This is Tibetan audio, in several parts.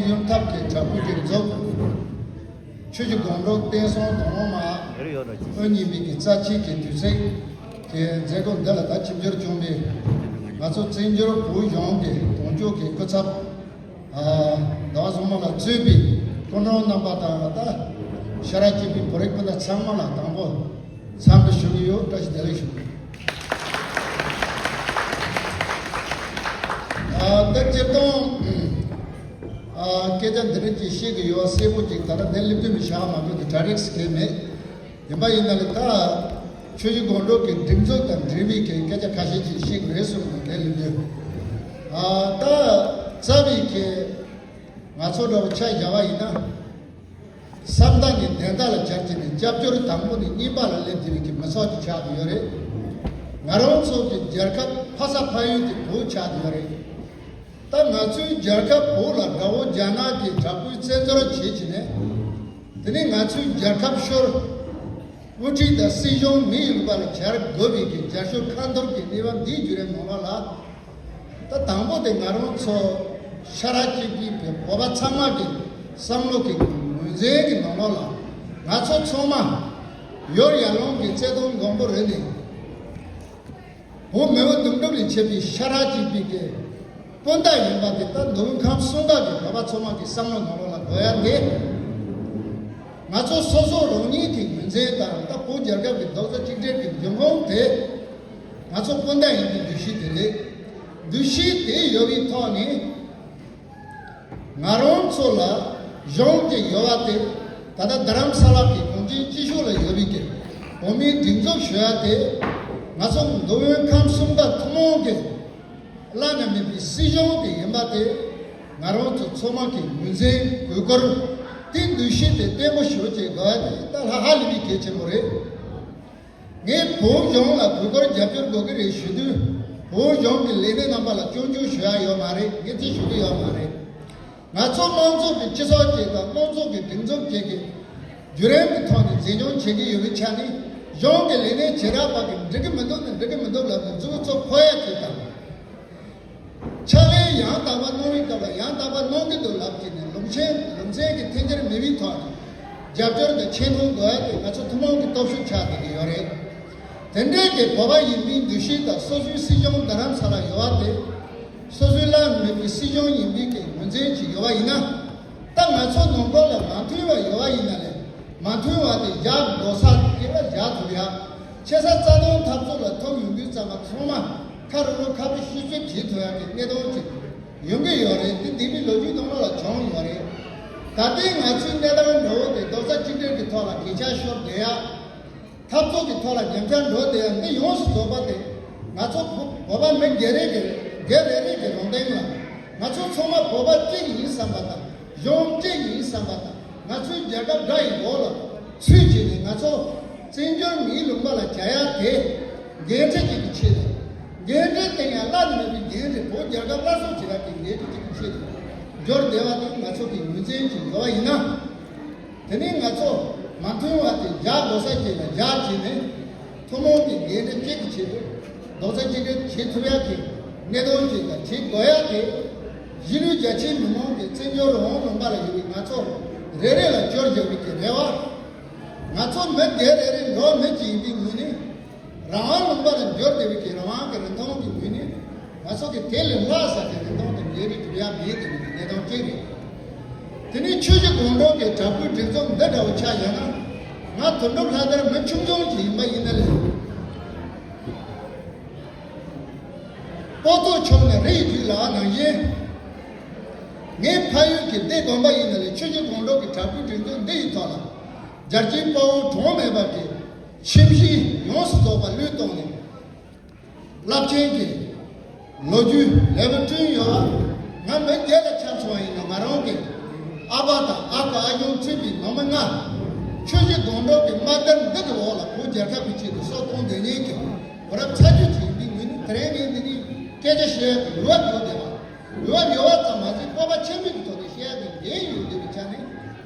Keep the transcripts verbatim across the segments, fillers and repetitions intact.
གཡུང་ཐབས་ཀྱི་དྲག་པོའི་སྒྲིག་འཛུགས། ཆུ་བཞི་སྒང་དྲུག་བསྟན་སྲུང་དང་བླངས་དམག་དབུ་བརྙེས་པའི་གི་རྩ་ཆེའི་གི་དུས་ཚིགས་ཀྱི་མཛད་སྒོ་འདི་ལ་ད་ཆིབས་བསྒྱུར་བྱུང་བའི་ང་ཚོ་བཙན་བྱོལ་བོད་གཞུང་གི་དོན་གཅོད་ཀྱི་སྐུ་ཚབ། ཟླ་བ་བཟང་མོ་ལགས་གཙོས་པའི་སྐུ་མགྲོན་རྣམ་པ་དང་ད་ཤ་ར་སྐྱིད་པའི་བོད་རིགས་སྤུན་ཟླ་ཚང་མ་ལ་དང་པོ་འཚམས་འདྲི་ཞུ་གི་ཡོད། བཀྲ་ཤིས་བདེ་ལེགས་ཞུ་གི་ཡོད། ད་སྤྱིར་བཏང་སྐད་ཆ་འདི་འདྲ་ཅིག་བཤད་གི་ཡོད་གསལ་པོ་ཅིག་ད་ལྟ་འདིར་སླེབས་དུས་མི་བྱ་བ་མ་གཏོགས་ཀྱི་གྲ་སྒྲིག་ཟེར་མཁན་མེད། ཡིན་པ་ཡིན་ན་ལས་ད་ཆུ་བཞི་སྒང་དྲུག་གི་སྒྲིག་འཛུགས་དང་འབྲེལ་བའི་གི་སྐད་ཆ་ཁ་ཤས་ཅིག་བཤད་གི་རེད་གསུངས་ནས་འདིར་སླེབས་དུས། ད་རྩ་བའི་གི་ང་ཚོ་འདྲ་བོ་ཆ་བཞག་པ་ཡིན་ན། བསམ་གཏན་གྱི་བདེན་མཐའ་ལ་སྦྱར་གྱི་ནས་སྐྱབས་བཅོལ་དང་པོ་ནས་གཉིས་པ་ལ་སླེབས་བསྡད་པའི་གི་མི་ཚོགས་ཅིག་ཆགས་བསྡད་ཡོད་རེད། ང་རང་ཚོ་གི་རྒྱལ་ཁབ་ཕ་ས་ཕ་ཡུལ་དེ་བོད་ཆགས་བསྡད་ཡོད་རེད། ད་ང་ཚོའི་རྒྱལ་ཁབ་བོད་ལ་དགྲ་བོ་རྒྱ་ནག་གིས་དྲག་པོའི་བཙན་འཛུལ་བྱེད་ཀྱི་ནས། དེ་ནས་ང་ཚོའི་རྒྱལ་ཁབ་ཤོར། དབུ་ཁྲིད་དང་སྲིད་གཞུང་མི་ཡི་ལུང་པ་ལ་གྱར་དགོས་པའི་གི་རྒྱབ་སྐྱོར་ཁ་འཐོར་གྱི་གནས་བབ་འདིའི་བརྒྱུད་རིམ་ནང་ལོགས་ལ། ད་དང་པོ་དེ་ང་རང་ཚོ་ཤ་ར་སྐྱིད་པའི་བོད་པ་ཚང་མ་གི་བསམ་བློ་གི་ངོས་འཛིན་གྱི་ནང་ལོགས་ལ་ང་ཚོ་ཚང་མ་ཡོར་ཡར་ཀླུང་གི་རྩེ་གདོང་མགོན་པོ་རེད་ནས། བོད་མི་བུ་དུང་སྒྲུབ་ལས་བྱེད་པའི་ཤ་ར་གཅིག་པའི་གི་སྤུན་ཟླ་ཡིན་པ་དེ་ལྟར་མདོ་དབུས་ཁམས་གསུམ་པ་གི་བོད་པ་ཚང་མ་གི་བསམ་བློ་ནང་ལོགས་ལ་འགོད་ཡ་དེ། ང་ཚོ་སོ་སོ་རང་ཉིད་ཀྱི་ངོས་འཛིན་དང་ད་བོད་རྒྱལ་ཁབ་ཀྱི་རྡོག་རྩ་གཅིག་སྒྲིལ་གྱི་འབྱུང་ཁུངས་དེ། ང་ཚོ་སྤུན་ཟླ་ཡིན་པའི་འདུ་ཤེས་དེ་རེད། འདུ་ཤེས་དེ་ཡོད་པའི་ཐོག་ནས། ང་རང་ཚོ་ལ་གཞུང་གི་ཡོད་པ་དེ་ད་ལྟ་རྡ་རམ་ས་ལ་གི་གངས་ཅན་སྐྱིད་གཤོངས་ལ་ཡོད་པའི་གི་བོད་མིའི་སྒྲིག་འཛུགས་ཞུ་ཡ་དེ་ང་ཚོ་མདོ་དབུས་ཁམས་གསུམ་པ་ཐུན་མོང་གི་བླ་ན་མེད་པའི་སྲིད་གཞུང་དེ་ཡིན་པ་དེ་ང་རང་ཚོ་ཚང་མ་གི་ངོས་འཛིན་གུས་བཀུར་དེ་འདུ་ཤེས་དེ་བརྟན་པོ་ཞིག་བྱེད་དགོས་ཡ་དེ་ད་ལྷག་ཧ་ལས་པའི་གལ་ཆེན་པོ་རེད། ངས་བོད་གཞུང་ལ་གུས་བཀུར་རྒྱབ་སྐྱོར་དགོས་ཀྱི་རེད་ཞུ་དུས། བོད་གཞུང་གི་ལས་སྣེ་རྣམ་པ་ལ་སྐྱོན་བརྗོད་ཞུ་ཡ་ཡོད་མ་རེད། ངས་དེ་ཞུ་གི་ཡོད་མ་རེད། ང་ཚོ་དམངས་གཙོ་གི་སྤྱི་ཚོགས་ཅིག་དང་དམངས་གཙོ་གི་སྒྲིག་འཛུགས་ཅིག་གི་བརྒྱུད་རིམ་གྱི་ཐོག་ནས་འཛིན་སྐྱོང་བྱེད་ཀྱི་ཡོད་པའི་ཆ་ནས་གཞུང་གི་ལས་སྣེ་བྱེ་བྲག་པ་གི་འགྲིག་གི་མི་འདུག་ན་འགྲིག་གི་མི་འདུག་ལབ་ནས་མཛུབ་གུ་ཚོ་འཁོར་ཡ་ཅིག་དང་། ཕྱག་ལས་ཡང་དག་པ་གནང་བའི་སྐབས་ལ་ཡང་དག་པ་གནང་གི་འདུག་ལབ་ཀྱི་ནས་ལུང་ཆེན་ལུང་ཚན་གྱི་འཐེན་འཁྱེར་མེད་པའི་ཐོག་ནས་རྒྱབ་སྐྱོར་དང་ཆེ་མཐོང་དགོས་ཡ་དེ་ང་ཚོ་ཐུན་མོང་གི་སྟོབས་ཤུགས་ཆགས་བསྡད་ཀྱི་ཡོད་རེད། དེ་འདྲའི་གི་བོད་པ་ཡིན་པའི་འདུ་ཤེས་དང་སོ་སོའི་སྲིད་གཞུང་རྡ་རམ་ས་ལ་ཡོད་པ་དེ། སོ་སོའི་བླ་ན་མེད་པའི་སྲིད་གཞུང་ཡིན་པའི་གི་ངོས་འཛིན་ཅིག་ཡོད་པ་ཡིན་ན། ད་ང་ཚོ་ནང་ཁུལ་ལ་མ་མཐུན་པ་ཡོད་པ་ཡིན་ན་ལས་མ་མཐུན་པ་དེ་བཞག་འགྲོ་ས་དེ་ལ་བཞག་ཐུབ་ཡ། ཆེ་ས་རྩ་དོན་འཐབ་རྩོད་ལ་ཐུག་ཡོང་དུས་ཙམ་པ་ཚང་མ་ཁ་རུ་རུ་ཁ་བའི་ཤུལ་ཚོད་བྱེད་ཐུབ་ཡ་གི་གནད་དོན་ཅིག་ཡོང་གི་ཡོད་རེད། དེ་འདས་པའི་ལོ་རྒྱུས་ནང་ལ་བྱུང་ཡོད་རེད། ད་ལྟའི་ང་ཚོའི་གནས་སྟངས་འདྲ་བོ་དེ་རྡོག་རྩ་གཅིག་སྒྲིལ་གྱི་ཐོག་ལ་གས་ཆག་ཤོར་བསྡད་ཡ། འཐབ་རྩོད་ཀྱི་ཐོག་ལ་ཉམས་ཆག་འགྲོ་བསྡད་ཡ་འདི་ཡོངས་སུ་རྫོགས་པ་དེ་ང་ཚོ་བོད་པ་མི་སྒེར་རེ་གི་སྒེར་རེ་རེ་གི་རང་སྟེང་ལ་ང་ཚོ་ཚང་མ་བོད་པ་གཅིག་ཡིན་བསམ་པ་དང་གཞུང་གཅིག་ཡིན་བསམ་པ་དང་ང་ཚོའི་རྒྱལ་ཁབ་དགྲ་ཡི་འོག་ལ་ཚུད་བྱས་ནས་ང་ཚོ་བཙན་བྱོལ་མིའི་ལུང་པ་ལ་བྱ་ཡ་དེ་འགན་འཁྲི་གཅིག་གི་ཆེད་དུ། འགན་འཁྲི་དེ་ཡང་བླ་ན་མེད་པའི་འགན་འཁྲི་བོད་རྒྱལ་ཁབ་སླར་གསོ་བྱེད་ཡ་གི་འགན་འཁྲི་གཅིག་གི་ཆེད་དུ་འབྱོར་བསྡད་པ་དེ་ང་ཚོ་གི་ངོས་འཛིན་གྱི་ཡོད་པ་ཡིན་ན། དེ་ནས་ང་ཚོ་མ་མཐུན་པ་དེ་བཞག་དགོས་ས་ཅིག་ལ་བཞག་བྱས་ནས་ཐུན་མོང་གི་འགན་འཁྲི་གཅིག་གི་ཆེད་དུ་རྡོག་རྩ་གཅིག་སྒྲིལ་བྱེད་ཐུབ་ཡ་གི་གནད་དོན་ཅིག་དང་བྱེད་དགོས་ཡ་དེ་གཞིས་ལུས་རྒྱ་ཆེའི་མི་མང་གི་བཙན་བྱོལ་རང་དབང་ལུང་པ་ལ་ཡོད་པའི་ང་ཚོ་རེ་རེ་ལ་བཅོལ་བཞག་པའི་གི་རེ་བ། ང་ཚོ་མི་སྒེར་རེ་རེ་འགྲོ་བ་མི་གཅིག་ཡིན་པའི་ངོས་ནས། རང་དབང་ལུང་པ་ལ་འབྱོར་བསྡད་པའི་གི་རང་དབང་གི་རིན་ཐང་གི་ངོས་ནས་ང་ཚོ་གི་དེ་ལས་ལྷག་ས་དེ་རིན་ཐང་དེ་འགན་འཁྲི་སྒྲུབ་ཡ་མེད་དེ་མི་གནས་སྟངས་གཅིག་རེད། དེ་ནས་ཆུ་བཞི་སྒང་དྲུག་གི་དྲག་པོའི་སྒྲིག་འཛུགས་འདི་འདྲ་བོ་ཆགས་ཡོད་ན། ང་དོན་གྲུབ་ལྷ་དར་མི་ཆུང་ཆུང་ཅིག་ཡིན་པ་ཡིན་ན་ལས། སྤོ་ཏོ་ཆུང་ནས་རི་ཡི་རྒྱུད་ལ་ནང་བཞིན། ངའི་ཕ་ཡུལ་གྱི་སྡེ་དགོན་པ་ཡིན་ན་ལས་ཆུ་བཞི་སྒང་དྲུག་གི་དྲག་པོའི་སྒྲིག་འཛུགས་འདི་ཡི་ཐོག་ལ། རྒྱལ་གཅེས་དཔའ་བོ་གྲངས་མེད་པ་གི་ཁྱིམ་གཞིས་ཡོངས་སུ་རྫོགས་པ་བློས་གཏོང་ནས། རླབས་ཆེན་གྱི་ལོ་རྒྱུས་ལེགས་པོ་བསྐྲུན་ཡོད། ང་མི་སྒེར་ལ་ཆ་མཚོན་པ་ཡིན་ན་ང་རང་གི་ཨ་ཕ་དང་ཨ་ཁུ་ཨ་ཞང་ཚུད་པའི་ནང་མི་ལྔ། ཆུ་བཞི་སྒང་དྲུག་གི་དམག་སྒར་འདི་གི་འོག་ལ་བོད་རྒྱལ་ཁབ་ཀྱི་ཆེད་དུ་སྲོག་ཐོག་འདོན་མཁན་གྱི་བུ་རབས་ཚ་རྒྱུད་ཅིག་ཡིན་པའི་ངོས་ནས་དེ་རིང་ངས་འདི་ནས་སྐད་ཆ་བཤད་ཡག་གི་འོས་བབ་ཡོད་བསྡད་པ། འོས་བབ་ཡོད་པ་ཙམ་མ་ཟད་སྤོབས་པ་ཆེན་པོའི་ཐོག་ནས་བཤད་ཡག་གི་འགན་ཡོད་བསྡད་པའི་ཆ་ནས།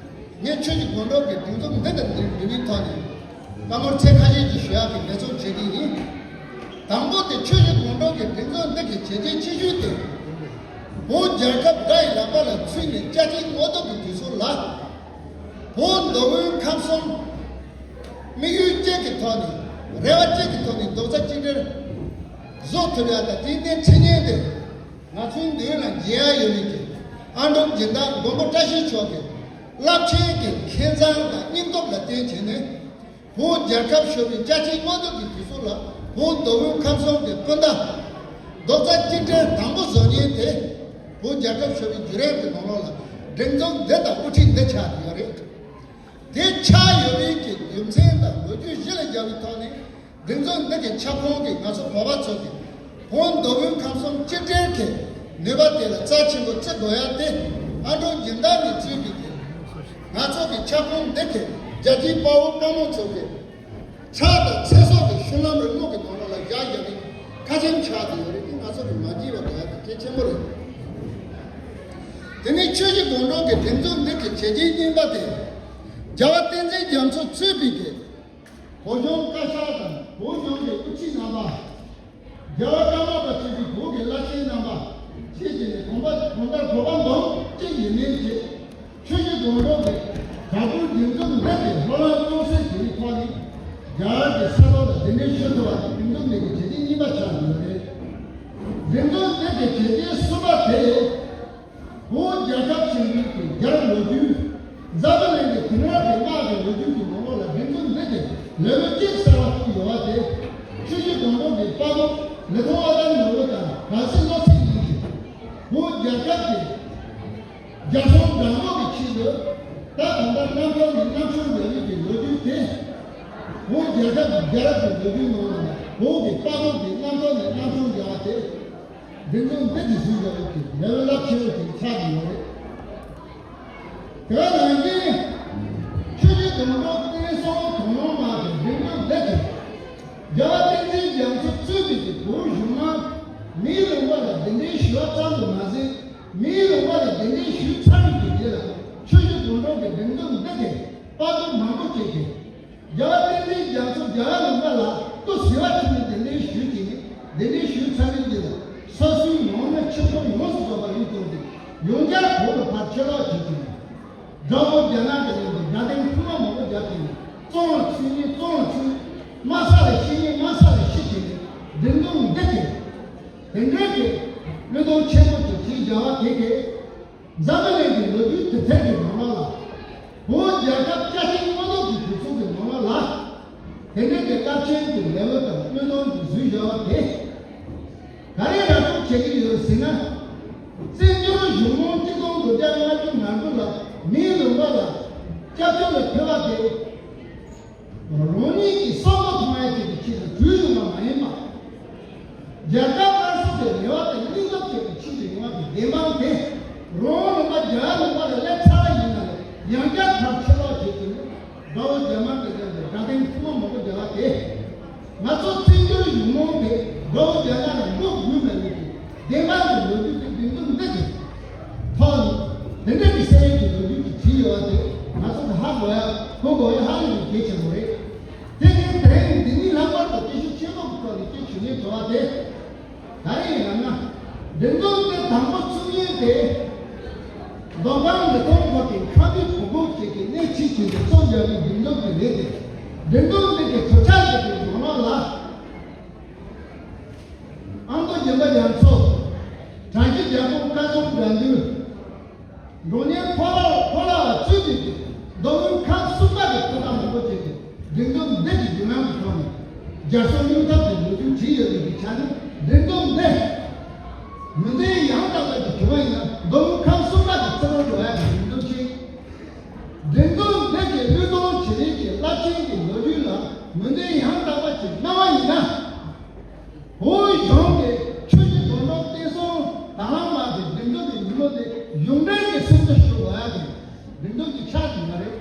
ངས་ཆུ་བཞི་སྒང་དྲུག་གི་སྒྲིག་འཛུགས་འདི་དང་འདིར་འབྲེལ་བའི་ཐོག་ནས་བཀའ་མོལ་ཚིག་ཁ་ཤས་ཅིག་ཞུ་ཡག་གི་འབད་བརྩོན་བྱེད་ཀྱི་ཡིན། དང་པོ་དེ་ཆུ་བཞི་སྒང་དྲུག་གི་སྒྲིག་འཛུགས་འདི་གི་བྱས་རྗེས་ཆེ་ཤོས་དེ། བོད་རྒྱལ་ཁབ་དགྲ་ཡི་ལག་པ་ལ་ཚུད་ནས་སྐྱ་ཐིག་སྔོ་ཐོག་གི་དུས་ཚོད་ལ། བོད་མདོ་དབུས་ཁམས་གསུམ་དམིགས་ཡུལ་གཅིག་གི་ཐོག་ནས། རེ་བ་གཅིག་གི་ཐོག་ནས་རྡོག་རྩ་གཅིག་སྒྲིལ་བཟོ་ཐུབ་ཡ་དང་། དེའི་ནང་ཁྲིད་མཁན་དེ་ང་ཚོའི་མདུན་ལ་མཇལ་ཡ་ཡོད་མཁན་གྱི་ཨ་འབྲུག་སྦྱིན་བདག་མགོན་པོ་བཀྲ་ཤིས་མཆོག་གི་རླབས་ཆེན་གྱི་མཁས་མཛངས་དང་སྙིང་སྟོབས་ལ་བརྟེན་བྱས་ནས། བོད་རྒྱལ་ཁབ་ཤོར་བའི་སྐྱ་ཐིག་སྔོ་ཐོག་གི་དུས་ཚོད་ལ། བོད་མདོ་དབུས་ཁམས་གསུམ་གྱི་སྤུན་ཟླ་རྡོག་རྩ་གཅིག་སྒྲིལ་དང་པོ་བཟོ་མཁན་དེ། བོད་རྒྱལ་ཁབ་ཤོར་བའི་བརྒྱུད་རིམ་གྱི་ནང་ལོགས་ལ་སྒྲིག་འཛུགས་འདི་དང་དབུ་ཁྲིད་འདི་ཆགས་ཡོད་རེད། དེ་ཆགས་ཡོད་པའི་གི་རྒྱུ་མཚན་དང་ལོ་རྒྱུས་གཞི་ལ་བཞག་པའི་ཐོག་ནས། སྒྲིག་འཛུགས་འདི་གི་ཁྱབ་ཁོངས་ཀྱི་ང་ཚོ་བོད་པ་ཚོ་གི་བོད་མདོ་དབུས་ཁམས་གསུམ་གཅིག་སྒྲིལ་གྱི་ནུས་པ་དེ་ལ་རྩ་ཆེན་པོ་བརྩི་དགོས་ཡ་དེ། ཨ་འབྲུག་སྦྱིན་བདག་ནས་གཙོས་པའི་གི་ང་ཚོ་གི་ཁྱབ་ཁོངས་འདི་གི་རྒྱལ་གཅེས་དཔའ་བོ་དཔའ་མོ་ཚོ་གི་ཕྱག་དང་ཚེ་སྲོག་གི་ཤུལ་ལམ་རིང་ལུགས་ཀྱི་ནང་ལོགས་ལ་བཞག་བཞག་ནས་ཁ་ཆེམས་ཆགས་ཏེ་ཡོད་རེད། དེ་ང་ཚོ་གི་མ་བརྗེད་པ་དགོས་ཡ་དེ་གལ་ཆེན་པོ་རེད། དེ་ནས་ཆུ་བཞི་སྒང་དྲུག་གི་སྒྲིག་འཛུགས་འདི་གི་བྱས་རྗེས་རྙིང་པ་དེ། རྒྱལ་བ་བསྟན་འཛིན་རྒྱ་མཚོ་གཙོས་པའི་གི་བོད་གཞུང་བཀའ་ཤག་དང་བོད་ལྗོངས་ཀྱི་དབུ་ཁྲིད་རྣམ་པ། རྒྱལ་བ་ཀརྨ་པ་གཙོས་པའི་བོད་ཀྱི་བླ་ཆེན་རྣམ་པ་བཅས་ཀྱིས་ནི་གོང་མ་གོང་ལྟར་བོད་པ་འདུམ་གཅིག་ཡིན་མིན་བཅས། ཆུ་བཞི་སྒང་དྲུག་གི་དྲག་པོའི་སྒྲིག་འཛུགས་འདི་གི་ལྷོ་ལམ་སྟོང་གསལ་བྱེད་པའི་ཐོག་ནས། རྒྱ་གར་གྱི་ས་ཐོག་ལ་གདན་འདྲེན་ཞུ་ཐུབ་པ་དེ་སྒྲིག་འཛུགས་འདི་གི་བྱས་རྗེས་རྙིང་པ་ཆགས་ཡོད་རེད། སྒྲིག་འཛུགས་འདི་གི་བྱས་རྗེས་གསུམ་པ་དེ། བོད་རྒྱལ་ཁབ་ཆེན་པོའི་གི་རྒྱལ་རབས་ལོ་རྒྱུས། འཛམ་བུ་གླིང་གི་དེང་རབས་ཀྱི་དམག་གི་ལོ་རྒྱུས་ཀྱི་ནང་ལོགས་ལ་སྒྲིག་འཛུགས་འདི་གི་ལེའུ་གཅིག་གསར་བ་བཙུགས་ཡོད་པ་དེ། ཆུ་བཞི་སྒང་དྲུག་གི་དཔའ་བོ་ལི་ཐང་བ་དན་ནོར་བུ་དང་གངས་སེང་བློ་སེང་གཉིས་ཀྱིས་བོད་རྒྱལ་ཁབ་ཀྱི་རྒྱལ་སྲུང་དྲག་མདོག་གི་ཆེད་དུ། ད་གང་ལྟར་རྣམ་ཐར་ནས་རྣམ་ཐར་ཡོད་རིགས་ཀྱི་ལོ་རྒྱུས་དེ། བོད་རྒྱལ་ཁབ་ཀྱི་རྒྱལ་རབས་ཀྱི་ལོ་རྒྱུས་ནང་ལ་བོད་ཀྱི་དཔའ་བོ་གི་རྣམ་ཐར་ནས་རྣམ་ཐར་ཡོད་པ་དེ། སྒྲིག་འཛུགས་འདི་གིས་བཟོས་ཡོད་པའི་ལེའུ་རླབས་ཆེན་པོ་ཞིག་ཆགས་ཀྱི་ཡོད་རེད། དེ་ནང་བཞིན་ཆུ་བཞི་སྒང་དྲུག་བསྟན་སྲུང་དོ་སྣང་མ་གི་སྒྲིག་འཛུགས་འདི་གིས་རྒྱལ་བ་བསྟན་འཛིན་རྒྱ་མཚོ་གཙོས་པའི་གི་བོད་གཞུང་མང་མིའི་ལུང་པ་ལ་གདན་འདྲེན་ཞུ་བ་ཙམ་དུ་མ་ཟད། མིའི་ལུང་པ་ལ་གདན་འདྲེན་ཞུས་ཚར་བའི་གི་རྗེས་ལ་ཆུ་བཞི་སྒང་དྲུག་གི་སྒྲིག་འཛུགས་འདི་གིས་དཔའ་བོ་མང་པོ་ཅིག་གིས། རྒྱལ་བ་བསྟན་འཛིན་རྒྱ་མཚོ་རྒྱལ་བ་ལུང་པ་ལ་ལྟོ་ཟེར་བ་ཁྲིད་ནས་གདན་འདྲེན་ཞུས་ཀྱིན། གདན་འདྲེན་ཞུས་ཚར་བའི་རྗེས་ལ་ས་སུའི་ངོ་མ་ཁྱིམ་ཚང་ཡོངས་སུ་རྫོགས་པ་ལུས་བཏང་སྟེ། ཡང་བསྐྱར་བོད་ལ་ཕར་ཕྱིར་ལོག་བྱེད་ཀྱིན། དགྲ་བོ་རྒྱ་ནག་གི་ལན་དུ་དགྲ་སྟེང་ཐུར་མ་མང་པོ་བརྒྱབ་ཀྱིན། བཙོན་ལ་ཚུད་མཁན་བཙོན་ལ་ཚུད། དམའ་ས་ལ་ཤི་མཁན་དམའ་ས་ལ་ཤི་ཀྱིན། སྒྲིག་འཛུགས་འདི་གིས་དེ་འདྲའི་གི་བློས་གཏོང་ཆེན་པོ་ཅིག་བྱས་བཞག་པ་དེ་གིས། འཛམ་བུ་གླིང་གི་ལོ་རྒྱུས་དུས་ཚོད་ཀྱི་ནང་ལོགས་ལ། བོད་རྒྱལ་ཁབ་སྐྱ་ཤིང་སྔོ་ནག་གི་དུས་ཚོད་ཀྱི་ནང་ལོགས་ལ། དེ་འདྲའི་གི་རླབས་ཆེན་གྱི་ལེའུ་དང་བློས་གཏོང་གི་བཟོས་ཡོད་པ་དེ། ག་རེ་ར་སྤྲོད་བྱེད་ཀྱི་ཡོད་ཟེར་ན། བཙན་བྱོལ་གཞུང་མང་གཅིག་སྟོང་དགུ་བརྒྱ་ལྔ་བཅུ་ང་དགུ་ལ་མིའི་ལུང་པ་ལ་སྐྱབས་བཅོལ་ལ་ཕེབས་པ་དེ། རང་ཉིད་ཀྱི་བསམ་བློ་གཏོང་ཡ་ཅིག་གི་ཆེད་དུ་བྲོས་ཡོང་བ་མ་ཡིན་པ། རྒྱལ་ཁབ་སླར་གསོ་དེ་རེ་བ་དང་སྙིང་སྟོབས་བཅས་ཀྱི་ཆེད་དུ་ཡོང་བ་གི་བདེན་དཔང་དེ། རང་ལུང་པ་རྒྱ་གར་ལུང་པ་ལ་སླེབས་ཚར་བ་ཡིན་ན་ཡང་བསྐྱར་ཕར་ཕྱིར་ལོག་བྱེད་ཀྱི་ཡོད། དགྲ་བོ་རྒྱ་དམར་གྱི་ལན་དུ་དགྲ་སྟེང་ཐུར་མ་མང་པོ་བརྒྱབ་པ་དེ། ང་ཚོ་བཙན་བྱོལ་གཞུང་མང་དེ་དགྲ་བོ་རྒྱ་ནག་ལ་མགོ་སྒུར་མ་ཡོང་གི་བདེན་དཔང་གི་ལོ་རྒྱུས་དེ་སྒྲིག་འཛུགས་འདི་གི་ཐོག་ནས་དེ་འདྲ་གི་སེ་ར་གི་ལོ་རྒྱུས་ཀྱི་བྲིས་ཡོད་པ་དེ་ང་ཚོ་གི་ཧ་གོ་ཡ་གོ་དགོས་ཡ་ཧ་ལས་པའི་གལ་ཆེན་པོ་རེད། དེ་ནས་དེ་རིང་འདི་ཉིད་ལྷག་པར་དུ་སྐད་ཆ་ཆེན་པོ་གི་ཐོག་ནས་སྐད་ཆ་ནས་དྲི་བ་དེ། ད་རེས་ཡིན་ན། འདི་ཚོ་དེ་དང་པོ་ཚུགས་ཡུལ་དེ། མདོ་ཁམས་ལི་ཐང་ཁུལ་གྱི་ཁམས་མི་བུ་གུ་ཅིག་གི་གནས་ཆེན་ཅན་དུ་བཙུགས་བཞག་པའི་འདུ་འཛོམས་ཀྱི་ལས་དེ། འདུ་འཛོམས་འདི་གི་གྲུབ་ཆ་ཅིག་གི་ནང་ལོགས་ལ། ཨ་མདོ་སྦྱིན་པ་རྒྱ་མཚོ། བྲག་གི་རྒྱལ་པོ་སྐལ་བཟང་དགྲ་འདུལ། འབྲོང་གཉན་ཕོ་ལ་ཕོ་ལ་བ་བཙུན་གྱི་མདོ་དབུས་ཁམས་གསུམ་པ་གི་ཐུགས་དམ་མང་པོ་བྱས་ཏེ་སྒྲིག་འཛུགས་འདི་གི་བརྒྱུད་ལམ་གྱི་ཐོག་ནས་རྒྱལ་སྲུང་སྙིང་སྟོབས་ཀྱི་ལོ་རྒྱུས་བྲིས་ཡོད་པའི་གི་ཆ་ནས་སྒྲིག་འཛུགས་འདི་མི་ཚེ་ཡང་དག་པ་ཅིག་བྱུང་བ་ཡིན་ན་མདོ་དབུས་ཁམས་གསུམ་པ་གི་བརྩི་བཀུར་འགྲོ་ཡ་གི་སྒྲིག་འཛུགས་ཤིག་སྒྲིག་འཛུགས་འདི་གི་བློས་གཏོང་བྱེད་རིགས་ཀྱི་རླབས་ཆེན་གྱི་ལོ་རྒྱུས་ལ་མི་ཚེ་ཡང་དག་པ་ཅིག་གནང་བ་ཡིན་ན། བོད་གཞུང་གི་ཆུ་བཞི་སྒང་དྲུག་བསྟན་སྲུང་དྭང་བླངས་པ་གི་སྒྲིག་འཛུགས་ཀྱི་ཉིན་མོ་དེ་གཞུང་འབྲེལ་གྱི་སྲུང་བརྩི་ཞུ་དགོས་ཡ་གི་སྒྲིག་འཛུགས་ཀྱི་ཆ་ཞིག་མ་རེད།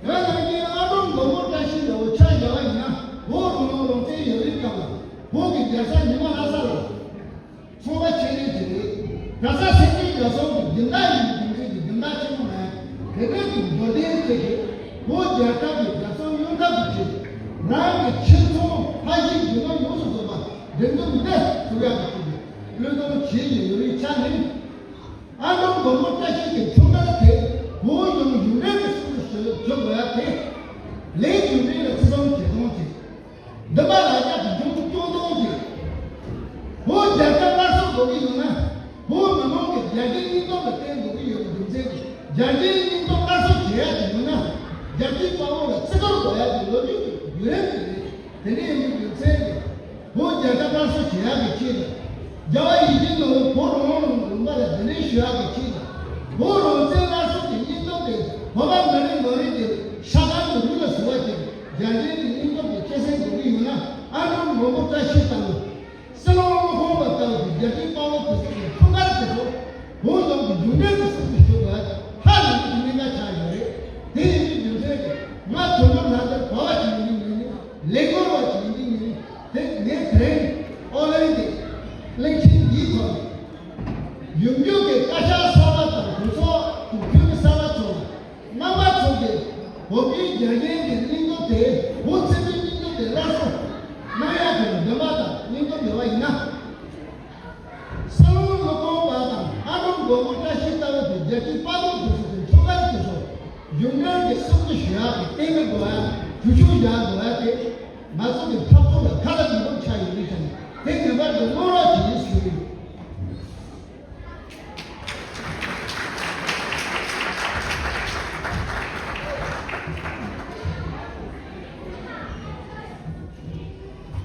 དེ་ནང་བཞིན་ཨ་འབྲུག་མགོན་པོ་བཀྲ་ཤིས་ལྟ་བུ་ཆ་བཞག་པ་ཡིན་ན་བོད་རང་དབང་རང་བཙན་ཡོད་པའི་སྐབས་ལ་བོད་ཀྱི་རྒྱལ་ས་ཉི་མ་ལྷ་ས་ལ། ཚོང་པ་ཆེ་གྲས་ཅིག་རེད། ག་ས་སེང་གེ་རྒྱ་མཚོ་གི་སྦྱིན་བདག་ཡིན་པའི་རྒྱུ་མཚན་གྱིས་སྦྱིན་བདག་ཆེན་མོ་མ་ཡིན། དེ་འདྲའི་གི་འབྱོར་ལྡན་ཅིག་གིས་བོད་རྒྱལ་ཁབ་ཀྱི་རྒྱལ་སྲུང་སྙིང་སྟོབས་ཀྱི་ཆེད་རང་གི་ཁྱིམ་ཚང་ཕ་གཞིས་རྒྱུ་ནོར་ཡོངས་སུ་རྫོགས་པ་སྒྲིག་འཛུགས་འདི་བཙུགས་ཡག་གི་ཆེད་དུ་བློས་གཏོང་བྱེད་བཞིན་ཡོད་པའི་ཆ་ནས། ཨ་འབྲུག་མགོན་པོ་བཀྲ་ཤིས་ཀྱི་འཁྲུངས་སྐར་དེ་བོད་ལྗོངས་གཞུང་འབྲེལ་གྱི་སྲུང་བརྩི་ཞུ་དགོས་ཡ་དེ། ལས་རྒྱུ་འབྲས་ལ་བརྩི་མཐོང་བྱེད་སྟངས་ཅིག་འདི་མ་ལ་རྒྱ་གི་འབྱུང་སྐྱོང་གཏོང་གི། བོད་རྒྱལ་ཁབ་སླར་གསོ་དགོས་ཀྱི་ཡོད་ན། བོད་མི་མང་གི་རྒྱལ་སྤྱིའི་སྙིང་སྟོབས་ལ་བརྟེན་དགོས་ཀྱི་ཡོད་པའི་རྒྱུ་མཚན་གྱིས། རྒྱལ་སྤྱིའི་སྙིང་སྟོབས་སླར་གསོ་བྱེད་ཡ་ཅིག་ཡོད་ན། རྒྱལ་སྤྱིའི་དཔའ་བོ་ལ་བརྩི་བཀུར་དགོས་ཡ་གི་ལོ་རྒྱུས་ཀྱི་བརྒྱུད་རིམ་དེ་རེད། དེ་འདྲ་ཡིན་པའི་རྒྱུ་མཚན་གྱིས། བོད་རྒྱལ་ཁབ་སླར་གསོ་བྱེད་ཡ་གི་ཆེད་དུ། རྒྱལ་བ་ཡིད་བཞིན་ནོར་བུ་བོད་རང་དབང་ལུང་པ་ལ་གདན་འདྲེན་ཞུ་ཡ་གི་ཆེད་དུ། བོད་རང་བཙན་སླར་གསོ་གི་སྙིང་སྟོབས་དེ་བོད་པ་མི་རེ་ངོ་རེ་གི་ཤ་ཁང་དུ་རུས་ལ་ཟུག་པ་ཅིག་རྒྱལ་སྤྱིའི་སྙིང་སྟོབས་ཀྱི་སྐྱེད་སྲིང་དགོས་ཀྱི་ཡོད་ན། ཨ་འབྲུག་མགོན་པོ་བཀྲ་ཤིས་ལྟ་བུ། སྲིད་བློན་བློ་དགོངས་པ་ལྟ་བུ་གི་རྒྱལ་སྤྱིའི་དཔའ་བོ་དེ་ཚོ་གི་འཁྲུངས་སྐར་དེ་ཚོ་བོད་ལྗོངས་ཀྱི་འབྱུང་འགྱུར་གྱི་སྲིད་དུ་ཞུགས་པ་ཧ་ལས་པའི་གནད་འགག་ཆགས་ཡོད་རེད། དེ་ཡིན་དུས་རྒྱུ་མཚན་གྱིས་ང་དོན་དུ་ལྷ་འདིར་གོ་བ་ཞིག་ཡིན་དུས་ངེས་ནས་ལས་འགུལ་བ་ཞིག་ཡིན་དུས་ངེས་ནས་དེ་ངས་དེ་རིང་ཨོ་ལན་གྱི་གླིང་ཆེན་འདིའི་ཐོག་ནས་ཡུམ་རྒྱུད་ཀྱི་བཀའ་ཤག་གསར་པ་དང་གྲོས་ཚོགས་ཀྱི་འཐུས་མི་གསར་པ་ཚོ་ལ། རྣམ་པ་ཚོ་གིས་བོད་པའི་རྒྱལ་ཡོངས་ཀྱི་སྙིང་སྟོབས་དེ། བོད་ཚེ་མཐའི་སྙིང་སྟོབས་དེ་སླར་གསོ་གནང་ཡག་གི་འདུན་པ་དང་སྙིང་སྟོབས་ཡོད་པ་ཡིན་ན། སྲིད་བློན་བློ་དགོངས་པ་དང་ཨ་འབྲུག་མགོན་པོ་བཀྲ་ཤིས་ལྟ་བུ་དེ་རྒྱལ་སྤྱིའི་དཔའ་བོ་དེ་ཚོ་གི་འཁྲུངས་སྐར་དེ་ཚོ་གཞུང་འབྲེལ་གྱི་སྲུང་བརྩི་ཞུ་ཡག་གི་གཏན་འཁེལ་དགོས་ཡ། གྲོས་ཆོད་བཞག་དགོས་ཡ་དེ་ང་ཚོ་གི་འཐབ་རྩོད་ལ་ཁ་ལ་ཉིན་མོ་ཆགས་ཡོད་རེད་ཀྱང་། དེ་ངེས་པར་དུ་གནང་རོགས་བྱེད་ཞུ་གི་ཡོད།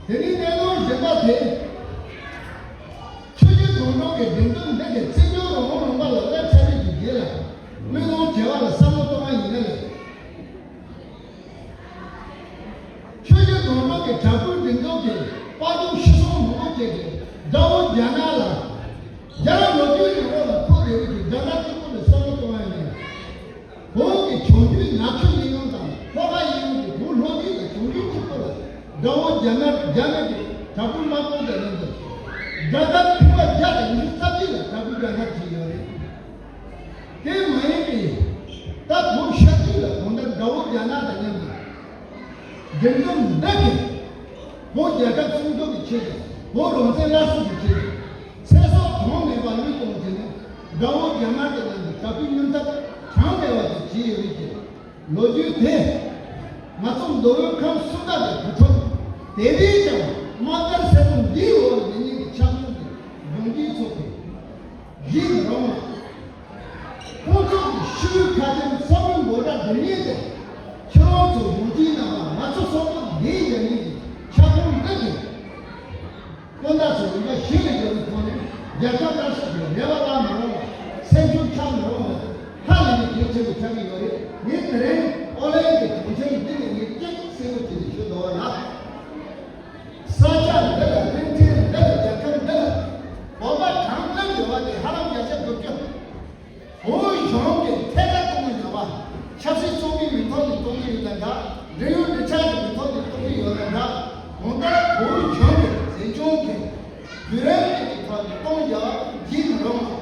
དེ་ནས་གནད་དོན་གཞན་པ་དེ། ཆོས་བརྒྱུད་སྒྲོམ་གྲོགས་ཀྱི་འགྲེམས་སྟོན་འདི་གའི་བཙན་བྱོལ་རང་དབང་ལུང་པ་ལ་སླེབས་ཚར་བའི་རྗེས་ལ་དམིགས་ལོང་བྱེད་པ་ལ་བསམ་བློ་གཏོང་བ་ཡིན་ན་ལས། ཆོས་བརྒྱུད་སྒྲོམ་གྲོགས་ཀྱི་དྲག་པོའི་སྒྲིག་འཛུགས་ཀྱི་དཔའ་སྡུག་ཤི་སོང་མང་པོ་བཅས་ཀྱི་དགྲ་བོ་རྒྱ་ནག་ལ། རྒྱ་རབས་ལོ་རྒྱུས་ཀྱི་འོག་ལ་འཁོད་བསྡད་པའི་དགྲ་དགའ་གཅིག་པུ་ལ་བསམ་བློ་གཏོང་བ་ཡིན་ན། བོད་ཀྱི་བྱང་རྒྱུད་ནག་ཆུ་གླིང་ཁམས་དང་ལྷོ་ཁ་གཡས་གཡོན་གྱི་བོད་ལྷོ་རྒྱུད་ཀྱི་བྱང་རྒྱུད་གཅིག་པུ་ལ་དགྲ་བོ་རྒྱ་ནག་རྒྱ་ནག་གི་དྲག་པོའི་དམག་དཔུང་དང་མཉམ་དུ། དགྲ་དར་ཐེངས་མ་བརྒྱ་དང་ཉི་ཤུ་རྩ་བརྒྱད་ལ་དྲག་པོའི་རྒྱ་ནག་བྱས་ཡོད་རེད། དེ་མ་ཡིན་པའི་ད་བོད་ཤར་རྒྱུད་ལ་གང་ལྟར་དགྲ་བོ་རྒྱ་ནག་དང་མཉམ་དུ། འགྲན་སྡུར་འདི་གིས་བོད་རྒྱལ་ཁབ་སྲུང་སྐྱོབ་ཀྱི་ཆེད་དུ། བོད་རང་བཙན་སླར་གསོ་གི་ཆེད་དུ། ཚེ་སྲོག་གྲངས་མེད་པ་བློས་གཏོང་བྱས་ནས་དགྲ་བོ་རྒྱ་དམར་གྱི་ནང་གི་དྲག་པོའི་མྱུར་འཐབ་གྲངས་མེད་པ་དེ་བྱས་ཡོད་རེད་ཀྱི། ལོ་རྒྱུས་དེ་ང་ཚོ་མདོ་དབུས་ཁམས་གསུམ་ཀ་གི་བུ་ཕྲུག་དེ་རིང་ཀྱང་དམག་སྒར་སེར་པོ་འདིའི་འོག་ལ་ཉིན་ཉིན་གྱི་ཆག་སྐྱོན་གྱི་གདོང་རྒྱུད་ཚོགས་ཏེ། ཡིད་མི་རུང་བ། ཁོང་ཚོ་གི་ཤི་བོའི་ཁ་ཆེམས་ས་བོན་འབོད་སྒྲ་འདི་ཉིད་དེ། ཁྱེད་རང་ཚོ་གཞོན་སྐྱེས་རྣམ་པ་ང་ཚོ་སོག་པོ་འདིའི་ཡ་ཉིད་ཀྱི་ཁྱབ་ཁོངས་འདི་གི་དཔོན་དག་ཚོ་རིམ་པ་བཞི་ལས་བརྒལ་བའི་ཐོག་ནས་རྒྱལ་ཁབ་སླར་གསོ་གི་རེ་བ་བླ་མི་རུང་བ། སེམས་ཤུགས་ཆག་མི་རུང་བ། ཧ་ལས་པའི་གལ་ཆེན་པོ་ཆགས་ཀྱི་ཡོད་རེད། ངས་དེ་རིང་ཨོ་ལན་གྱི་དྲུང་ཆེན་འདི་ནས་ངས་གཅིག་གསལ་པོ་བྱས་ནས་ཞུ་འདོད་པ་ལ། ས་ཆ་འདི་ལ་གླིང་ཕྲན་འདི་ལ་རྒྱལ་ཁབ་འདི་ལ་བོད་པ་གྲངས་ཀ་ཡོད་པ་དེ་ཧ་ལམ་བརྒྱ་ཆ་དགུ་བཅུ། བོད་གཞུང་གིས་ཐད་ཀར་གཏོང་གི་ཡོད་པ། ཆབ་སྲིད་བཙོན་པའི་མི་ཐོག་ནས་གཏོང་གི་ཡོད་ན་འདྲ། འབྲེལ་ཡོད་འབྲེལ་ཆགས་ཀྱི་མི་ཐོག་ནས་གཏོང་གི་ཡོད་ན་འདྲ། གང་ལྟར་བོད་གཞུང་གིས་འཛིན་སྐྱོང་གིས་བརྒྱུད་རིམ་གྱི་ཐོག་ནས་གཏོང་རྒྱུ་ཡིད་མི་རུང་བ།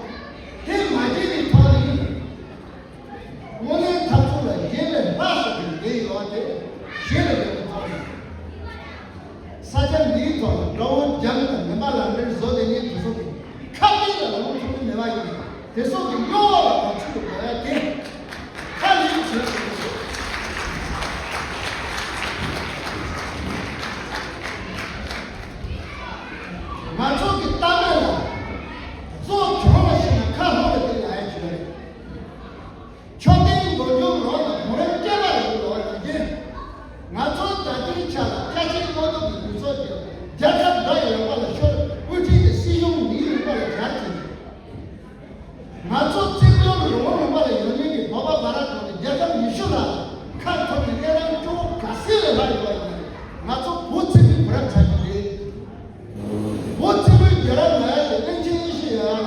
དེ་མ་བྱས་པའི་ཐོག་ནས། དངོས་གནས་འཐབ་རྩོད་ལ་གཞན་ལས་སླ་ཞིག་ཏུ་འགྲེལ་ཡོད་པ་དེ་གཞི་ལ་ཡོད་པའི་ཐོག་ནས། ས་ཆ་འདིའི་ཐོག་ལ་དགྲ་བོ་རྒྱ་མི་དང་མི་མ་ལག་འབྲེལ་བཟོ་ལས་ངན་དེ་ཚོ་གི་ཁ་གཏད་ལ་ལངས་ཐུབ་ཀྱི་མེད་པ་ཡིན། དེ་ཚོ་གི་གཡོ་བ་ལ་ག་ཚོད་དུ་དགོས་ཡ་དེ་ཧ་ལས་བྱེད་དགོས། ང་ཚོ་གི་ལྟ་གྲུབ་ལ་གཙོ་བྱུང་བ་ཞིག་ན་ཁ་ལྷོ་བའི་དེ་ལ་ཡ་བྱེད་རེད། མཆོད་རྟེན་མདོ་སྒྱུ་རུ་ལ་གོང་རིམ་བསྐྱེད་པ་ལ་ཡོད་ལོ་ཡོད་ཀྱི། ང་ཚོ་ད་ལྟའི་ཆ་ལ་སྐྱ་ཆེན་སྔོན་འགྲོ་གི་དུས་ཚོད་ཀྱི་རྒྱལ་ཁབ་འགྲོ་ཡི་ཡོད་པ་ལ་ཤོར། དབུ་ཁྲིད་ཀྱི་སྲིད་གཞུང་མིའི་ཡོད་པ་ལ་རྒྱལ་ཅིང་། ང་ཚོ་བཙན་བྱོལ་རི་བོ་ལུང་པ་ལ་ཡོད་མཁན་གྱི་བོད་པ་བར་དུ་ནི་རྒྱལ་ཁབ་ཉི་ཤུ་ལ་ཁ་ཐོར་ནས་གནས་སྟངས་སྐྱོ་བོ་ག་ཚད་ལས་ལྷག་ཡོད་པ་ཡིན་ན། ང་ཚོ་བོད་ཚེ་མི་བུ་རབས་ཆགས་ཀྱི་རེད། བོད་ཚེ་མི་རྒྱལ་རབས་ལ་ཡ་གླིང་ཆེན་ཨེ་ཤེ་ཡ་ལ་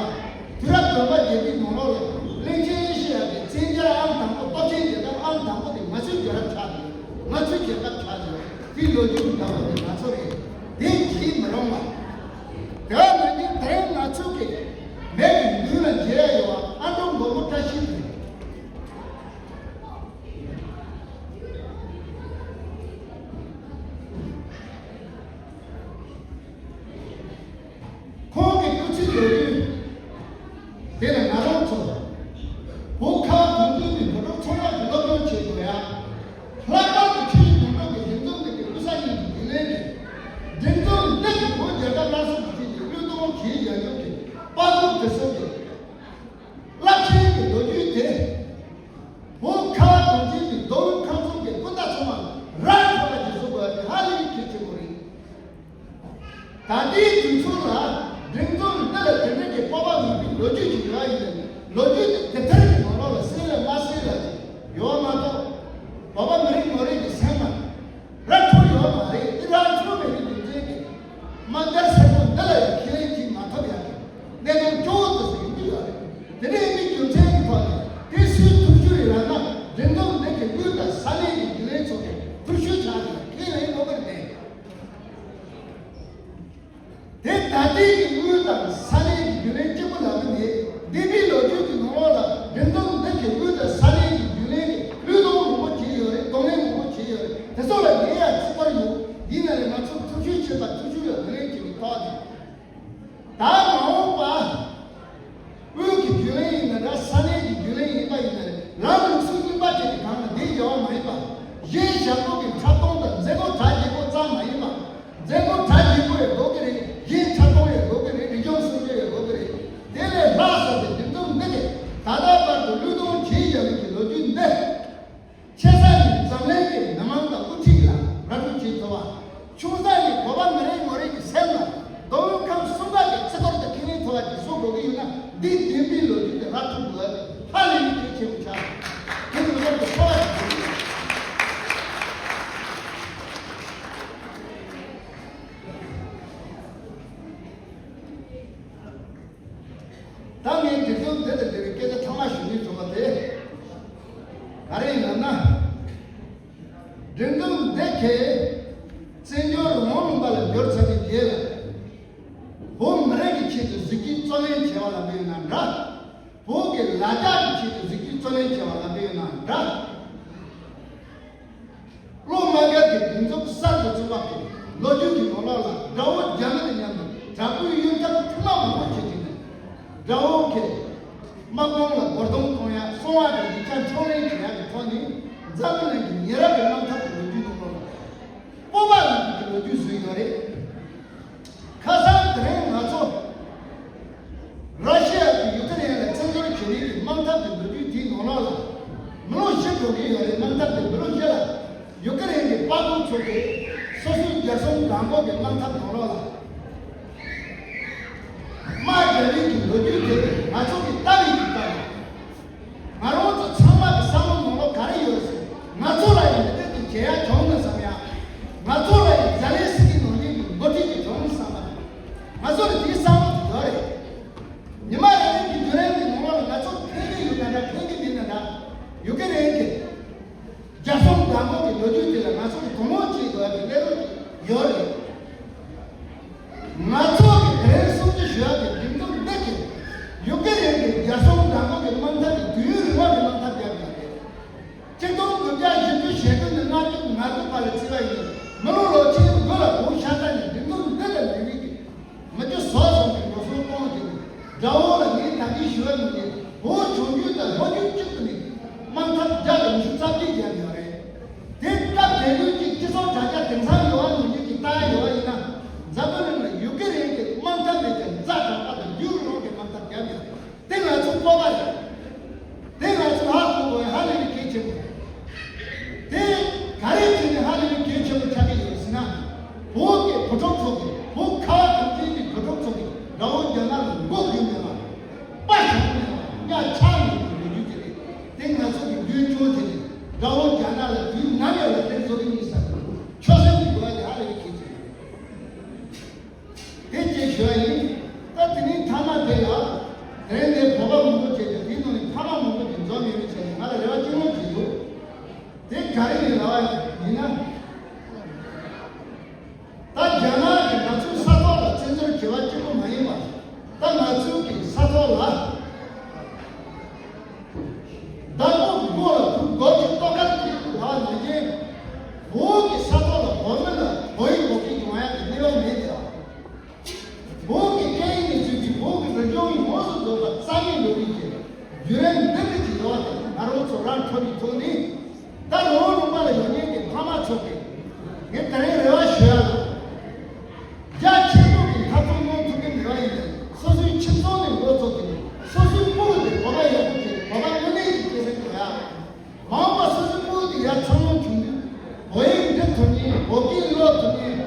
དུས་རབས་བདུན་པ་བརྒྱད་པའི་ནང་ལོགས་ལ་གླིང་ཆེན་ཨེ་ཤེ་ཡ་གི་བཙན་རྒྱལ་ཨང་དང་པོ་སྟོབས་ཆེན་རྒྱལ་ཁབ་ཨང་དང་པོ་དེ་ང་ཚོའི་རྒྱལ་རབས་ཆགས་ཡོད། ང་ཚོའི་རྒྱལ་ཁབ་ཆགས་ཡོད། དེའི་ལོ་རྒྱུས་ཀྱི་འདྲ་བ་དེ་ང་ཚོ་རེད། དེ་བྱེད་མི་རུང་བ། དེ་བས་ན་ནི་དེ་རིང་ང་ཚོ་གི་མེ་གི་མདུན་ལ་མཇལ་ཡོད་པ་ཨ་འབྲུག་མགོན་པོ་བཀྲ་ཤིས་དེ། ཁོང་གི་སྐུ་ཚེའི་ལོ་རྒྱུས་དེ་ལ་ང་རང་ཚོ་ གྲོང་ཚོའི་མི་བུ་ཕྲུག་ཚང་མ་གི་སློབ་སྦྱོང་བྱེད་དགོས་ཡ། ལྷག་པར་དུ་ཆུ་ཡི་དོན་གྲུབ་ཀྱི་འབྲིང་ཚོམས་འདི་གི་ཀུན་བཟང་གཉིས་ཀྱི་རྒྱུན་ལས་ཀྱི་འབྲིང་ཚོམས་འདི་གི་བོད་རྒྱལ་ཁབ་སླར་གསོ་གི་ཆེད་དུ་བློས་གཏོང་བྱེད་ཡ་ཡོད་ཀྱི་དཔའ་བོ་དེ་ཚོ་གི་རླབས་ཆེན་གྱི་ལོ་རྒྱུས་དེ། བོད་ཁ་བ་གངས་ཅན་གྱི་མདོ་དབུས་ཁམས་གསུམ་གྱི་སྤུན་ཟླ་ཚང་མ་རང་ཐོག་ལ་ཀྱི་བཟོ་དགོས་པ་དེ་ཧ་ལས་པའི་གལ་ཆེན་པོ་རེད། ད་ལྟའི་དུས་ཚོད་ལ་འབྲིང་ཚོམས་འདི་ལ་དེ་འདྲ་གི་སྤོབས་པ་འོས་པའི་ལོ་རྒྱུས་ཅིག་ཡོད་ཡིན་ན། ལོ་རྒྱུས་དེ་དེབ་ཐེར་གྱི་ནང་ལོགས་ལ་གསལ་ལ་མ་གསལ་ལ་ཅིག་ཡོད་མ་གཏོགས། བོད་པ་མི་རིགས་ངོ་རིས་ཀྱི་སེམས་ལ་ར་འཕྲོད་ཡོད་མ་རེད། འདི་ར་འཕྲོད་མེད་པའི་རྒྱུ་མཚན་གྱིས། དམག་སྒར་སེར་པོ་འདི་ལ་ཡང་ཁས་ལེན་བྱེད་མ་ཐུབ་ཡ་གི་གནད་དོན་སྐྱོ་བོ་དེ་ཚོ་ཡོང་གི་ཡོད་རེད། དེ་འདྲ་ཡིན་པའི་རྒྱུ་མཚན་གྱི་ཐོག་ནས་དེ་སུའི་ཐུགས་ཞུ་རེད་ལབ་ན། འབྲིང་ཚོམས་འདི་གི་དབུས་དང་ས་གནས་ཀྱི་རྒྱུན་ལས་ཚོ་གི་ཐུགས་ཞུ་ཆགས་ནས་ཁས་ལེན་དགོས་པ་རེད། དེ་ད་ལྟའི་གི་དབུས་དང་ས་གནས་ཀྱི་རྒྱུན་ལས་གཅིག་པུ་ལབ་ཀྱི་མེད། འདས་པའི་ལོ་རྒྱུས་ཀྱི་ནང་ལོགས་ལ་འབྲིང་ཚོམས་འདི་གི་དབུས་དང་ས་གནས་ཀྱི་རྒྱུན་ལས་ཀྱི་བློས་གཏོང་མང་པོ་བྱས་ཡོད་རེད། གདོང་ལེན་མང་པོ་བྱས་ཡོད་རེད། དེ་ཚོ་ལ་ངས་ཡང་བརྩི་བཀུར་ཡོད། ཡིན་ན་ལས་ང་ཚོ་ཐུགས་ཞུ་བྱེད་པ་ཐུགས་ཞུ་ལ་ངོས་ལེན་བྱེད་པའི་ཐོག་ནས། ད་མ་འོངས་པ། དབུས་ཀྱི་རྒྱུན་ལས་ཡིན་ན་འདྲ། ས་གནས་ཀྱི་རྒྱུན་ལས་ཡིན་པ་ཡིན་ན་རེད། ལམ་ལུགས་སྲོལ་རྙིང་པ་བཅས་ཀྱི་སྒང་ལ་འདི་འགལ་བ་མ་ཡིན་པ། གཞན་ཞབས་ཏོག་གི་འཁྲབ་སྟོན་དང་མཛད་སྒོ་གྲ་རྒྱས་པོ་ཙམ་མ་ཡིན་པ། མཛད་སྒོ་གྲ་རྒྱས་པོ་ཡང་དགོས་ཀྱི་རེད། གཞན་འཁྲབ་སྟོན་ཡང་དགོས་ཀྱི་རེད། རིག་གཞུང་སྲུང་སྐྱོབ་ཡང་དགོས་ཀྱི་རེད། དེ་ལས་ལྷག་ཟེར་ཏེ་འདི་ཚོ་འདི་གི་ད་ལྟ་བར་དུ་བློས་གཏོང་བྱེད་ཡ་གི་ལོ་རྒྱུས་འདི། ཆེ་ས་ནས་འཛམ་གླིང་གི་མི་མང་དང་དབུ་ཁྲིད་ལ་ར་སྤྲོད་བྱེད་ཐུབ་པ། ཆུང་ས་ནས་བོད་པ་མི་རིགས་ངོ་རིས་ཀྱི་སེམས་ལ་མདོ་དབུས་ཁམས་གསུམ་པ་གི་བརྩི་བཀུར་དང་ཁས་ལེན་ཐུབ་པ་ཅིག་བཟོ་དགོས་ཀྱི་ཡོད་ན། འདི་བདེན་པའི་ལོ་རྒྱུས་དེ་ར་ཐུབ་དགོས། ཧ་ལས་པའི་གལ་ཆེན་པོ་ཆགས། དེ་ནི་ངོ་ཐོག་ཏུ་འཚོ་བ་ཞིག་བྱེད་དགོས། ད་ངས་འབྲི་རྩོམ་འདི་དང་འབྲེལ་བའི་སྐད་ཆ་ཐ་མ་ཞུ་སྙིང་བྲོ་བ་དེ་ག་རེ་ཡིན་ལབ་ན། འབྲི་རྩོམ་འདི་གས་བཙན་བྱོལ་རང་དབང་ལུང་པ་ལ་འབྱོར་ཚར་བའི་རྗེས་ལ། བོད་མི་རིགས་ཀྱི་ཆེད་དུ་གཟིགས་རྒྱུའི་རྩོད་ལེན་བྱས་པ་ལབ་པ་ཡིན་ན་འདྲ། བོད་ཀྱི་ལ་རྒྱ་གི་ཆེད་དུ་གཟིགས་རྒྱུའི་རྩོད་ལེན་བྱས་པ་ལབ་པ་ཡིན་ན་འདྲ། སློབ་མ་སྒེར་གྱི་སྒྲིག་འཛུགས་གསར་དུ་བཙུགས་པ་དེ་ལོ་རྒྱུས་ཀྱི་ནང་ལོགས་ལ་དགྲ་བོ་རྒྱ་མི་དང་མཉམ་དུ་དྲག་པོའི་གཡུལ་འཐབ་ཐུན་མོང་མང་པོ་བྱེད་ཀྱི་འདུག་དགྲ་བོ་གིས་དམག་དཔུང་ལ་རྒོལ་རྡུང་གཏོང་ཡ། སོང་བ་དང་ཡིག་ཆ་འཕྲོག་ལེན་བྱེད་ཡ་གི་ཐོག་ནས་འཛམ་གླིང་གི་ཉེ་རབས་ཀྱི་དམག་འཐབ་ཀྱི་ལོ་རྒྱུས་ནང་ལོགས་ལ་སྤོབས་པ་ཡོད་པའི་ལོ་རྒྱུས་བཟོས་ཡོད་རེད། ཁ་སང་དེ་རིང་ང་ཚོ་ར་ཤི་ཡ་གིས་ཡུ་ཀེ་རེན་ལ་བཙན་འཛུལ་བྱེད་རིང་གི་དམག་འཐབ་ཀྱི་ལོ་རྒྱུས་དེའི་ནང་ལོགས་ལ་མི་ལོ་བཞི་འགྲོ་གི་ཡོད་རེད། དམག་འཐབ་ཀྱི་མི་ལོ་བཞི་ལ་ཡུ་ཀེ་རེན་གྱི་དཔའ་རྟུལ་ཚོ་གིས་སོ་སོའི་རྒྱལ་སྲུང་འགག་སྒོ་གི་དམག་འཐབ་ནང་ལོགས་ལ་དམག་རྒྱག་རིང་གི་ལོ་རྒྱུས་དེ་ང་ཚོ་གིས་ལྟ་བའི་གི་ལྟ་བ། ང་རང་ཚོ་ཚང་མ་གི་བསམ་བློ་ནང་ལོགས་ག་རེ་ཡོད་ཟེར། ང་ཚོ་ལ་ཡང་འདི་འདྲ་དེ་བྱེད་ཡ་བྱུང་ན་བསམ་ཡ། ང་ཚོ་ལ་ཡང་ཛེ་ལན་སི་ཀི་ནང་བཞིན་གྱི་འགོ་ཁྲིད་ཅིག་བྱུང་ན་བསམ་པ། ང་ཚོ་ལ་དེའི་བསམ་བློ་དེ་ཡོད་རེད། ཉི་མ་རེ་རེ་གི་བརྒྱུད་རིམ་གྱི་ནང་ལོགས་ལ་ང་ཚོ་ཕན་གྱི་ཡོད་ན་འདྲ། ཕན་གྱི་མེད་ན་འདྲ། ཡུ་ཀེ་རེན་གྱི་རྒྱལ་སྲུང་འགག་སྒོ་གི་ལོ་རྒྱུས་དེ་ལ་ང་ཚོ་གི་དོ་སྣང་བྱེད་དགོས་ཡ་གི་གནས་ལུགས་ཡོད་རེད། ང་ཚོ་གི་དེ་རིང་གསུང་རྒྱུ་ཞུ་ཡག་གི་འབྲིང་རྩོམ་འདི་གི་ཡུ་ཀེ་རེན་གྱི་རྒྱལ་སྲུང་འགག་སྒོ་གི་དམག་འཐབ་ཀྱི་དུས་ཡུན་རིང་བ་གི་དམག་འཐབ་བརྒྱབ་ཡོད་རེད། ཆིག་སྟོང་དགུ་བརྒྱ་བཞི་བཅུ་ཞེ་དགུ་ནས་ལྔ་བཅུ་ང་དགུ་བར་ལ་བརྩིས་པ་ཡིན་ན། མི་ལོ་ལོ་ཆེན་དགུ་ལ་གོང་ཤ་སྟག་ནས་འབྲིང་རྩོམ་འདི་ལ་འབྲི་བའི་གི་མི་རྒྱུ་ཟོག་གསུམ་གྱི་འགྲོ་སོང་གཏོང་བྱས་ནས། དགྲ་བོ་ལ་ངས་ད་གིན་ཞུ་བ་ནང་བཞིན་བོད་ཆུང་རྒྱུད་དང་ལྷོ་རྒྱུད་གཅིག་ཏུ་ནས་དམག་འཐབ་བརྒྱ་དང་ཉི་ཤུ་རྩ་བརྒྱད་བརྒྱབ་ཡོད་རེད། དེ་སྐབས་དེ་དུས་ཀྱི་སྤྱི་ཚོགས་དྲ་རྒྱ་དེང་སང་ཡོད་པ་ནང་བཞིན་གྱི་ལྟ་ཡ་ཡོད་པ་ཡིན་ན། འཛམ་བུ་གླིང་ལ་ཡུ་ཀེ་རེན་གྱི་དམག་འཐབ་མེད་ཀྱང་རྫ་དྲག་པ་དང་རྒྱུ་རུ་རོང་གི་དམག་འཐབ་བརྒྱབ་ཡོད། དེ་ང་ཚོ་སྤོབས་པ་རེད། དེ་ང་ཚོ་ཧ་གོ་དགོས་ཧ་ལས་པའི་གལ་ཆེན་པོ་རེད། དེ་ག་རེ་བྱས་ནས་ཧ་ལས་པའི་གལ་ཆེན་པོ་ཆགས་ཀྱི་ཡོད་ཟེར་ན། བོད་ཀྱི་བུ་ཕྲུག་ཚོ་གིས། བོད་ཁ་བ་གངས་ཅན་གྱི་བུ་ཕྲུག་ཚོ་གིས་དགྲ་བོ་རྒྱ་ནག་ལ་མགོ་སྒུར་མེད་པ། པ་བཞག་མེད་པ། གཉའ་ཆག་མེད་པའི་ལོ་རྒྱུས་དེ་རེད། དེ་ང་ཚོ་གི་རྒྱུན་སྐྱོང་བྱས་ནས་དགྲ་བོ་རྒྱ་ནག་ལ་དུས་ནམ་ཡང་ལག་ལེན་བཟོ་གི་མིན་ཟེར། ཆོད་སེམས་ཀྱི་དགོས་པ་དེ་ཧ་ལས་པའི་གལ་ཆེན་པོ་རེད། དེ་ཅེས་ཞུ་བ་ཡིན། ད་དེ་རིང་མཐའ་མ་དེ་ལ། དེ་རིང་འདིར་བོད་པ་མང་པོ་བྱས་ཏེ། དེའི་ནང་ནས་ཕ་མ་མང་པོ་ཅིག་འཛོམས་ཡོད་པའི་ཆ་ནས་ང་ལ་རེ་བ་གཅིག་མོ་ཅིག་འདུག་དེ་ག་རེ་ཡིན་ལབ་པ་ཡིན་ན། ད་རྒྱ་ནག་གིས་ང་ཚོའི་ས་ཐོག་ལ་བཙན་འཛུལ་བྱས་པ་གཅིག་པུ་མ་ཡིན་པ། ད་ང་ཚོའི་གི་ས་ཐོག་ལ། བདག་པོ་མགོ་ལ་དུག་སྒོ་གཅིག་ལྟོ་ཁར་གྱིས་ལབ་པ་ནང་བཞིན། ཁོ་གི་ཐོག་ནས་ད་རོང་ལུང་པ་ལ་ཡོད་མཁན་གྱི་ཕ་མ་ཚོ་གིས་ངས་དེ་རིང་རེ་བ་ཞུ་ཡ་ལ། རྒྱ་ཆེན་པོ་གི་འཐབ་རྩོད་གནང་ཐུབ་ཀྱི་མེད་པ་ཡིན་ནའི་སོ་སོའི་ཁྱིམ་ཚང་ནས་འགོ་བཙུགས་ཏེ་སོ་སོའི་སྤུ་གུ་དེ་བོད་པ་ཡག་པོ་ཅིག་བོད་པ་དངོས་གནས་ཀྱི་སྐྱེད་སྲིང་དགོས་ཡ། མ་འོངས་པ་སོ་སོའི་སྤུ་གུ་དེ་ཡར་འཚར་ལོངས་བྱུང་དུས་བོད་ཡིག་འབྲི་ཐུབ་མཁན། བོད་སྐད་ཀློག་ཐུབ་མཁན།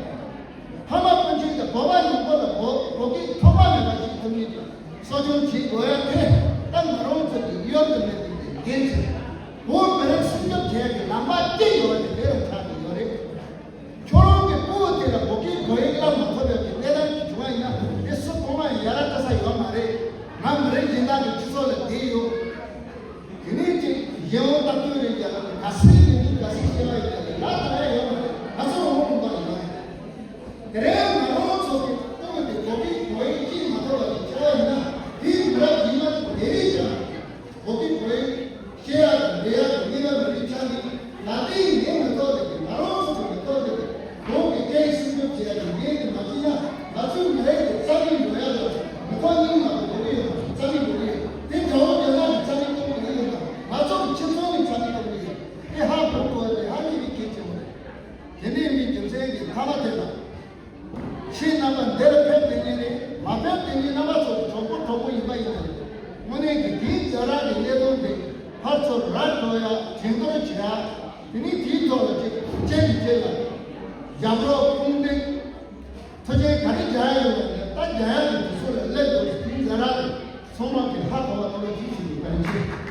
ཕ་མ་སྤུན་མཆེད་དང་བོད་པ་ཡོངས་ཁོ་ལ་བོད་བོད་སྐད་ཐོགས་པ་མེད་པ་ཞིག་ཐུབ་མཁན་དེ་གསོ་སྐྱོང་བྱེད་དགོས་ཡ་དེ་ད་ང་རང་ཚོ་གི་གཡོལ་དུ་མེད་པའི་འགན་ཆེ། བོད་མི་རིགས་སྲུང་སྐྱོབ་བྱེད་ཡ་གི་ལམ་པ་གཅིག་ཡོད་པ་དེ་དེ་རུ་ཆགས་ཀྱི་ཡོད་རེད། ཁྱོད་རང་གི་སྤུ་གུ་དེ་ལ་བོད་སྐད་བོད་ཡིག་བསླབ་མ་ཐུབ་ཡ་གི་གནས་སྟངས་ཤིག་བྱུང་བ་ཡིན་ན་དེ་སུ་གང་ལ་ཡང་ཡ་ར་སྐྲག་ས་ཡོད་མ་རེད། ང་མི་རིགས་གཞན་དག་གི་སྤྱི་ཚོགས་ལ་བསྡད་ཡོད། དེ་ནས་ཅིག་གཞན་དབང་རྟག་སྟོན་རེད་ཀྱང་ག་སེ་ཡིན་མིན་ག་སེ་ཤེས་པ་ཡིན་ཀྱང་ལ་ད་ཡ་ཡོད་མ་རེད། ང་ཚོ་འོང་མི་འདུག་ཡོད་རེད། དེ་རིང་ང་རང་ཚོ་གི་སྤུ་གུ་དེ་བོད་སྐད་བོད་ཡིག་ཤེས་མ་ཐུབ་པ་ཞིག་ཆགས་པ་ཡིན་ན་དེའི་མི་རབས་རྗེས་མ་དེ་རེད་ཀྱང་བོད་སྐད་བོད་ཡིག་ཤེས་ཡག་དང་འབྲི་ཡག་གི་གནས་སྟངས་མི་རིགས་ཆགས་ཀྱི་ལ་དེའི་ངས་མི་ཐོག་ལས་ཀྱི་ང་རང་ཚོ་གི་མི་ཐོག་ལས་ཀྱི་བོད་ཀྱི་སྐད་ཡིག་སྲུང་སྐྱོབ་བྱེད་ཡག་གི་འགན་དེ་མ་བྱས་ན་ང་ཚོའི་མི་རིགས་ཀྱི་རྩ་མེད་འགྲོ་ཡག་ལ་མི་ཐོག་རྙིང་མ་དེ་འགྲོ་གི་ཡོད་པ་རྩ་མེད་འགྲོ་གི་ཡོད། དེ་དགྲ་བོ་རྒྱ་ནག་གི་རྩ་མེད་གཏོང་གི་ཡོད་པ་ང་ཚོ་གི་ཁྱིམ་ཚང་གི་རྩ་མེད་གཏོང་གི་ཡོད། དེ་ཧ་གོ་དགོས་པ་དེ་ཧ་ལས་པའི་གལ་ཆེན་པོ་རེད། དེ་འདྲའི་མི་རྒྱུ་མཚན་གྱི་མཐའ་མ་དེ་དང་། ཁྱེད་རྣམ་པ་འདིར་ཕེབས་བསྡད་མཁན་རེད། མ་ཕེབས་བསྡད་མཁན་རྣམ་པ་ཚོ་གི་གྲོགས་པོ་གྲོགས་པོ་ཡིན་པ་ཡིན་ན། དངོས་གནས་ཀྱི་དེའི་ཛ་དྲག་གི་གནད་དོན་དེ་ཕར་ཚུར་ར་འགྲོ་ཡ་དྲན་སྐུལ་བྱེད་ཡ། དེ་ནས་དེའི་ཐོག་ལ་ཅིག་ཁྱེད་ཀྱི་རྗེས་ལ་རྒྱབ་རོགས་དཔུང་འདེགས་ཐུགས་རྗེ་ག་རེ་རྒྱག་ཡ་ཡོད་པ་ནས་ད་རྒྱག་ཡ་གི་དུས་ཚོད་ལ་སླེབས་འདུག་དེའི་ཛ་དྲག་གི་ཚང་མ་གི་ཧ་གོ་བ་ཐུབ་པ་ཅིག་བྱེད་དགོས་པ་རེད།